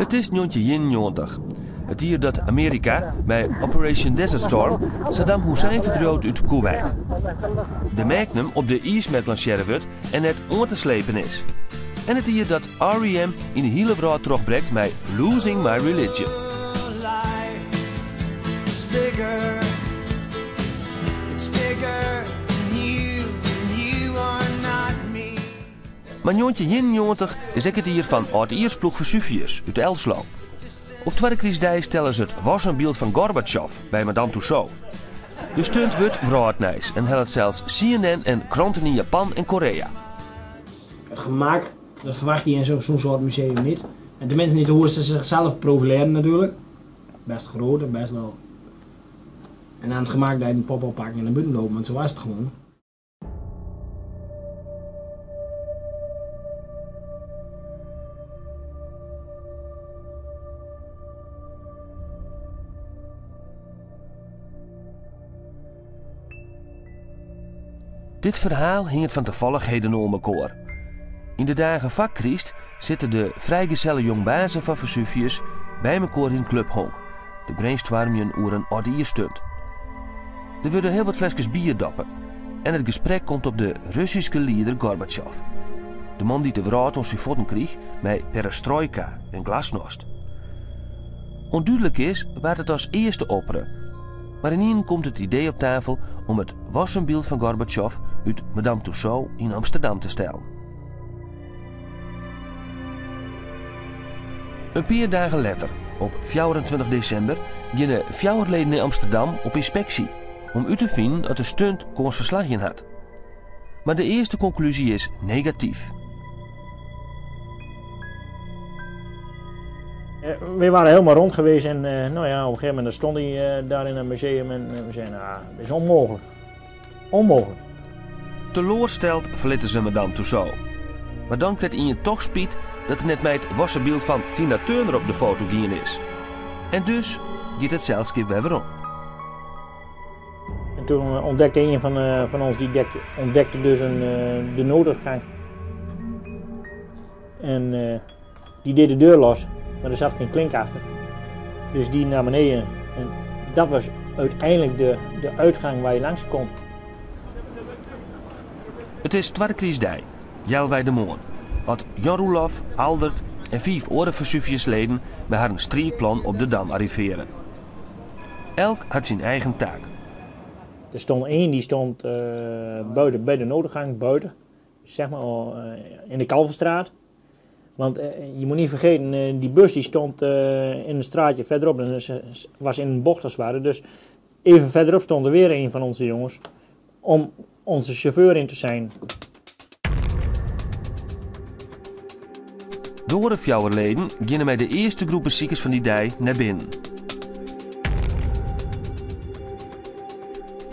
It is 1991, it jier dat Amearika mei Operation Desert Storm Saddam Hussein ferdriuwt út Koeweit. De Magnum op de iismerk lansearre wurdt en net oan te slepen is. En it jier dat R.E.M. yn de hiele wrâld trochbrekt mei Losing My Religion. Mar 1991 is ek it jier fan âldjiersploech Vesuvius út Elslo. Op twadde krystdei stelle se it wassen byld fan Gorbatsjov by Madame Tussauds. De stunt wurdt wrâldnijs en hellet sels CNN en kranten yn Japan en Korea. Het gemak, dat verwacht je in zo'n soort museum niet. En tenminste niet hoe ze zichzelf profileren natuurlijk. Best groot en best wel. En dan het gemak dat je een pop oppakken en naar buiten lopen, want zo was het gewoon. Dit ferhaal hinget fan tafallichheden oan mekoar. Yn de dagen foar kryst sitte de frijgeselle jongbazen fan Vesuvius by mekoar yn Club Honk te brainstoarmjen oer in âldjiersstunt. Der wurde hiel wat fleskes bier doppe en it gesprek komt op de Russyske lieder Gorbatsjov. De man dy't de wrâld oan syn fuotten kriich mei perestrojka en glasnost. Undúdlik is wa't it as earste oppere, mar ynienen komt it idee op tafel om it wassen byld fan Gorbatsjov út Madame Tussauds yn Amsterdam te stellen. In pear dagen letter, op 24 desimber, geane fjouwer leden yn Amsterdam op ynspeksje om út te finen oft de stunt kâns fan slagjen hat. Mar de earste konklúzje is negatyf. We waren helemaal rond geweest en nou ja, op een gegeven moment stond hij daar in het museum en we zeiden, nou, dat is onmogelijk. Onmogelijk. Teloarsteld ferlitte se Madame Tussauds. Mar dan krijt ien toch spyt dat er net mei it wassen byld fan Tina Turner op de foto gien is. En dus giet it selskip wer werom. En toen ontdekte een van ons, die ontdekte dus de nooduitgang. En die deed de deur los, maar er zat geen klink achter. Dus die naar beneden. En dat was uiteindelijk de uitgang waar je langs kon. It is twadde krystdei, healwei de moarn, as Jan Roelof, Aldert en fiif oare Vesuviusleden mei harren striidplan op de Dam arrivearje. Elk hat syn eigen taak. Er stond één die stond buiten, bij de nooduitgang, buiten, zeg maar, in de Kalverstraat. Want je moet niet vergeten, die bus die stond in een straatje verderop en was in een bocht als het ware. Dus even verderop stond er weer een van onze jongens om onze chauffeur in te zijn. De oare fjouwer leden geane mei de earste groep besikers fan dy dei nei binnen.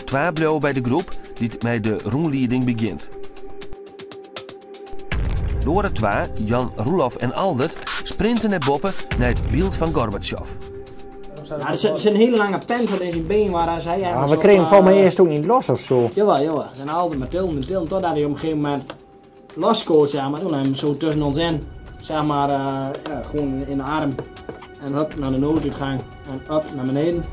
Twa bliuwe by de groep dy't mei de rûnlieding begjint. De oare twa, Jan Roelof en Aldert, sprinte nei boppe nei it byld fan Gorbatsjov. Ja, er zit een hele lange pen van in zijn been waar hij zei Ja, we kregen hem volgens mij eerst ook niet los of zo. Jawel, jawel. En altijd maar tillen en tillen totdat hij op een gegeven moment loskoot, zeg maar. Toen hij hem zo tussen ons in, zeg maar, ja, gewoon in de arm. En hup naar de nooduitgang en up naar beneden.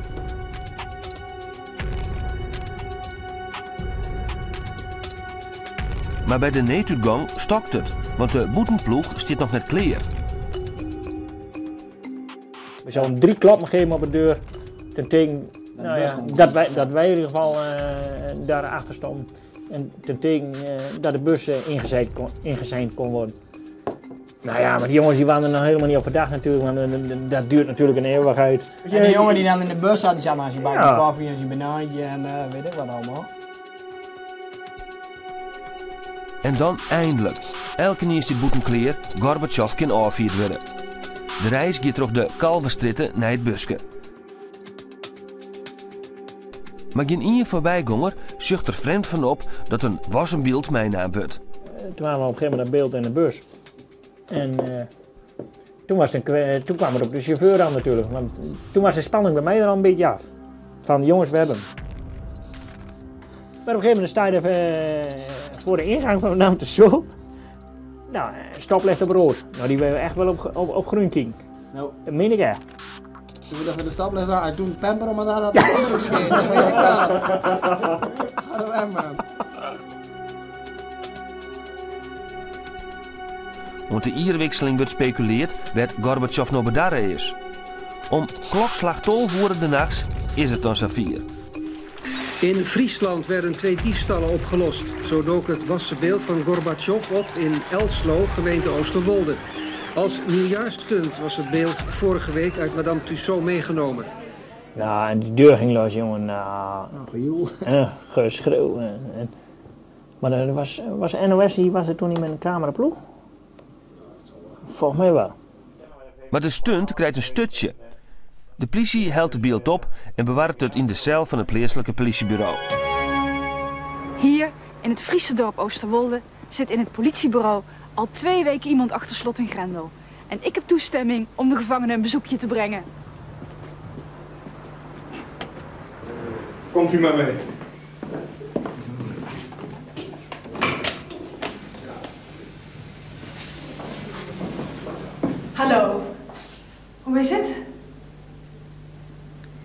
Mar by de needútgong stokt it, want de bûtenploech stiet noch net klear. We zouden 3 klappen geven op de deur, ten teken, nou ja, dat wij in ieder geval daarachter stonden. En ten teken dat de bus ingezeind kon worden. Nou ja, maar die jongens die waren er nog helemaal niet op verdacht natuurlijk, want dat duurt natuurlijk een eeuwigheid. En de jongen die dan in de bus zat, die zat maar zijn bakje koffie en zijn banaantje en weet ik wat allemaal. En dan eindelijk, elkenien stiet bûten klear, Gorbatsjov kin ôffierd wurde. De reis giet troch de Kalverstrjitte nei it buske. Mar gjin ien foarbygonger sjocht der frjemd fan op dat in wassen byld meinaam wurdt. Toen hadden we op een gegeven moment dat beeld in de bus. En toen, was het een toen kwam het op de chauffeur aan natuurlijk. Want toen was de spanning bij mij er al een beetje af. Van jongens, we hebben hem. Maar op een gegeven moment sta je even voor de ingang van de Tussauds. Nou, stoplicht op rood. Nou, die willen echt wel op groen kijken. Nou, Dat meen ik echt. Toen we dat we de stoplicht aan, toen pamper om dat had de andere gescheten. Dat weet ik wel. Ga er weg, man. Oant de jierwikseling wurdt spekuleard wêr't Gorbatsjov no bedarre is. Om klokslach 12 oere de nachts is it dan safier. In Friesland werden twee diefstallen opgelost. Zo dook het wassen beeld van Gorbatsjov op in Elslo, gemeente Oosterwolde. Als nieuwjaarsstunt was het beeld vorige week uit Madame Tussauds meegenomen. Nou, en die deur ging los, jongen. Nou, Nou, gejoel. en geschreeuw. En, maar er was NOS, die was er toen niet met een cameraploeg? Volgens mij wel. Maar de stunt krijgt een stutje. De politie helpt het beeld op en bewaart het in de cel van het plaatselijke politiebureau. Hier, in het Friese dorp Oosterwolde, zit in het politiebureau al 2 weken iemand achter slot en grendel. En ik heb toestemming om de gevangenen een bezoekje te brengen. Komt u maar mee. Hallo, hoe is het?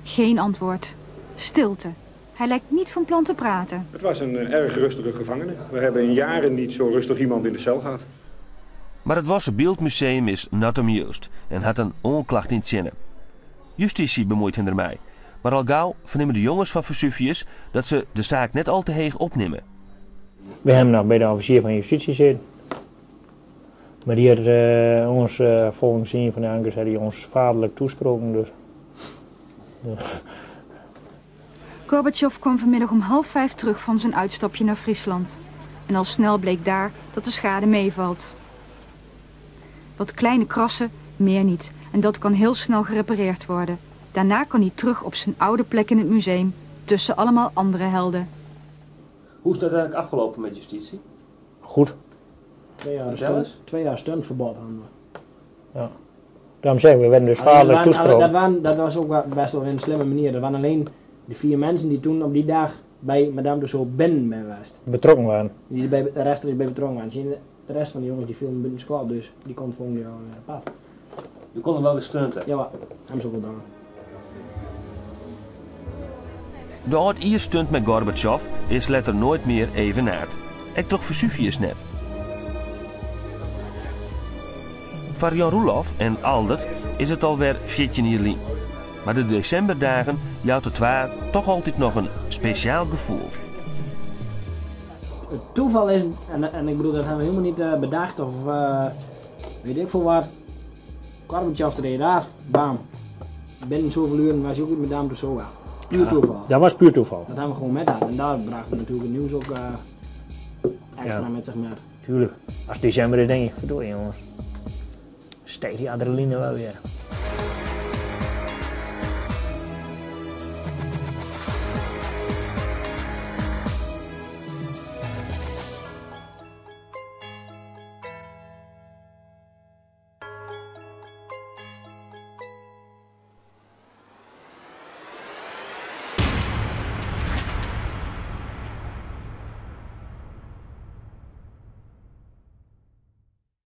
Geen antwoord. Stilte. Hij lijkt niet van plan te praten. Het was een erg rustige gevangene. We hebben in jaren niet zo rustig iemand in de cel gehad. Maar het Wassen Beeldmuseum is not amused en had een onklacht in het zinnen. Justitie bemoeit hen ermee. Maar al gauw vernemen de jongens van Vesuvius dat ze de zaak net al te heeg opnemen. We hebben nog bij de officier van justitie zitten. Maar die had ons volgens een van de ankers had hij ons vaderlijk toesproken. Dus. Ja. Gorbatsjov kwam vanmiddag om 4:30 terug van zijn uitstapje naar Friesland. En al snel bleek daar dat de schade meevalt. Wat kleine krassen, meer niet. En dat kan heel snel gerepareerd worden. Daarna kan hij terug op zijn oude plek in het museum, tussen allemaal andere helden. Hoe is dat eigenlijk afgelopen met justitie? Goed. 2 Vertel eens. 2 jaar stuntverbod hadden we. Ja. Daarom zeggen we, we werden dus Alleen vaderlijk toesproken. dat was ook wel best wel een slimme manier. Dat waren alleen de 4 mensen die toen op die dag bij Madame Tussauds binnen zijn geweest. Betrokken waren. Die bij, de rest er is bij betrokken waren. Zie je, de rest van die jongens die vielen binnen de squad, dus die kon volgend jaar weer op pad. Je kon hem wel weer stunten. Ja, maar hebben ze ook wel gedaan. De oud-ierstunt met Gorbatsjov is letter nooit meer evenaard. Ik trok Vesuvius net. Voor Jan Roelof en Aldert is het alweer 14 jaar lien. Maar de decemberdagen jouwt het waar toch altijd nog een speciaal gevoel. Het toeval is, en ik bedoel, dat hebben we helemaal niet bedacht of weet ik veel wat. Gorbatsjov reed af, bam. Binnen zoveel uren was hij ook met Madame Tussauds. Puur toeval. Dat was puur toeval. Dat hebben we gewoon met gehad. En daar brachten we natuurlijk het nieuws ook extra met zich mee. Tuurlijk. Als december is, denk je, verdorie jongens. Steekt die adrenaline wel weer.